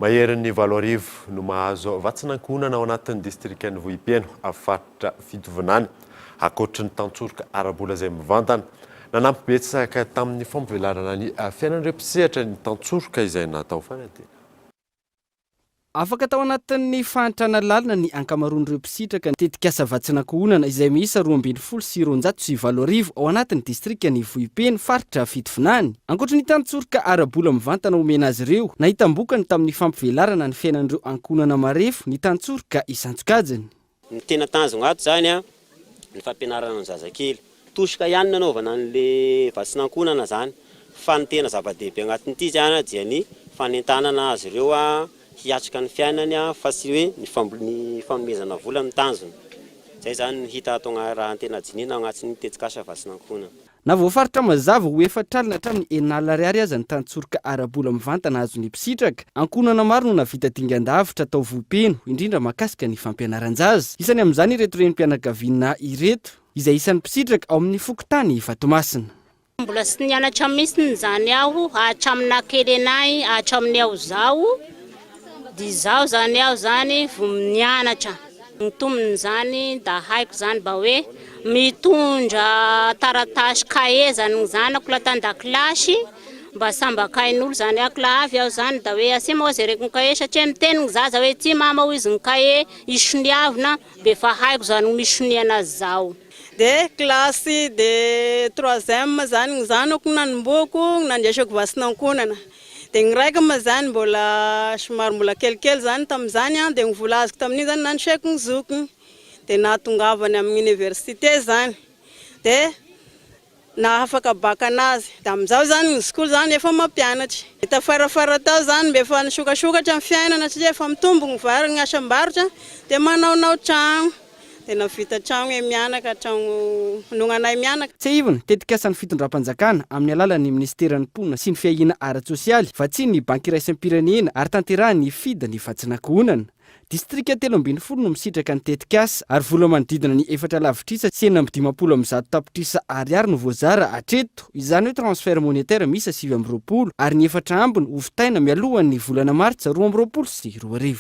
Maherin'ny 8000 no mahazo vatsin'ankohonana ao anatin'ny distrikan'i Vohipeno, faritra Fitovinany. Ankoatry ny tantsoroka ara-bola izay mivantana, nanampy betsaka tamin'ny fampivelarana ny fiainan'ireo mpisehatra ny tantsoroka izay natao fanadina. Afaka tao anatin'ny fahantrana lalina ny ankamaroan'ireo mpisitraka ny tetikasa vatsin'ankohonana izay miisa 212 ao anatin'ny distrikan'i Vohipeno, faritra Fitovinany. Ankoatry ny tantsoroka ara-bola mivantana omena azy ireo, nahitam-bokany tamin'ny fampivelarana ny fiainan'ireo ankohonana marefo ny tantsoroka isan-tsokajiny. Ny tena tanjona ato izany ny fampianarana ny zazakely. Tosika ihany ny anaovana an'le vatsin'ankohonana izany fa ny tena zava-dehibe anatin'ity izany dia ny fanentanana azy ireo hiatrika ny fiainany fa tsy hoe ny fanomezana vola no tanjona. Izay izany no hita ato raha ny tena dinihina ao anatin'ny tetikasa vatsin'ankohonana. Na voafaritra mazava ho 40 hatramin'ny 60 ariary aza ny tantsoroka ara-bola mivantana azon'ny mpisitraka, ankohonana maro no nahavita dingan-davitra tao Vohipeno, indrindra mahakasika ny fampianaran-jaza. Isany amin'izany ireto renim-pianakaviana ireto, izay isan'ny mpisitraka ao amin'ny fokontany Vatomasina. Mbola tsy nianatra mihitsy izany aho hatramin'ny nahakely anay hatramin'ny aho izao, dia izao izany aho izany vao nianatra. Ny tombony izany da haiko izany mba hoe mitondra taratasy kahie izany ny zanako la tan-dakilasy mba sambakain'olo izany ako la avy aho izany da hoe asia moa zereko ny kahie satria miteny ny zaza hoe ty mama hoy izy ny kahie isoniavina dia efa haiko izany misonia anazy zao. Dia classe de troisième izany ny zanako nanombohako nandraisako vasin'ankohonana. Dia ny raika moa izany mbola somary mbola kelikely izany tamin'izany an, dia ny vola azoko tamin'iny izany nandrosoako ny zokiny. Dia nahatongavany amin'ny université izany. Dia nahafaka bac anazy. Dia amin'izao izany ny zokoly izany efa mampianatra. Dia tafarafara tao izany mba efa nisokasokatra ny fiainana satria efa mitombo ny vary ny asam-barotra dia manaonao trano. Dia nahavita tragno e mianaka, tragno nognanay mianaka. Tsiahivina, tetikasan'ny fitondram-panjakana, amin'ny alalan'ny minisiteran'ny Mponina sy ny Fiahiana ara-tsosialy, vatsian'ny Banky iraisam-pirenena ary tanterahin'ny FID ny vatsin'ankohonana. Distrika 13 no misitraka ny tetikasa, ary vola manodidina ny efatra lavitrisa sy 156 tapitrisa ariary no voazara hatreto, izany hoe transfert monétaire miisa 29, ary ny efatra ambiny hovitaina mialohan'ny volana martsa 2022.